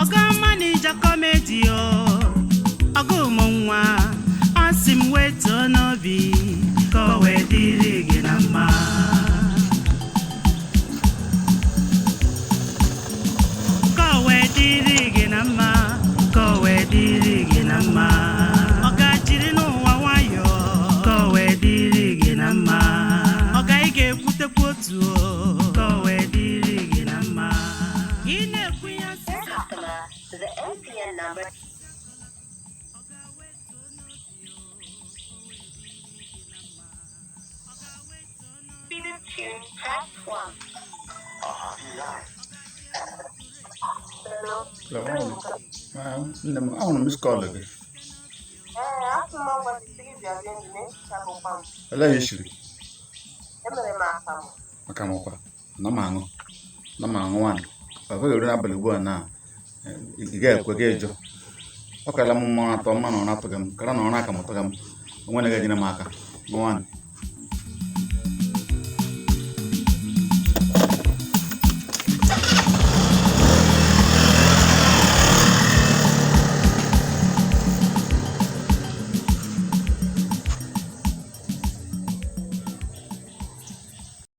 Ọga manager comedy o, ọga ụmụ nwa, asị m wetuo n'obi ka o wee dịrị gị na mma. Ka o wee dịrị gị na mma, ka o wee dịrị gị na mma. Ọga jiri n'ụwa nwayọọ, ka o wee dịrị gị na mma. Ọga ị ga-ekwutekwu otu o, ka o wee dịrị gị na mma. Ị na-ekwu ya Dear sisa. customer, the MTN number to the tune, press 1. Nne m, ahụrụ m miss call gị. Ee, asị m ọgwa gị sị gị bịa rie nri na-ehichagokwa m. Olee ihe i shiri? Emere m akamụ. Maka m ọkwa na m aṅụ na m aṅụ nwaanyị ọ gaghị eru n'abalị ugbu a na ị gaghị ekwe gị ịjụ. Ọ karala m mma atọ mma na ụra atụghị m kara na ụra akamụ tụghị m onwe na ga-enyere m aka bụ nwaanyị.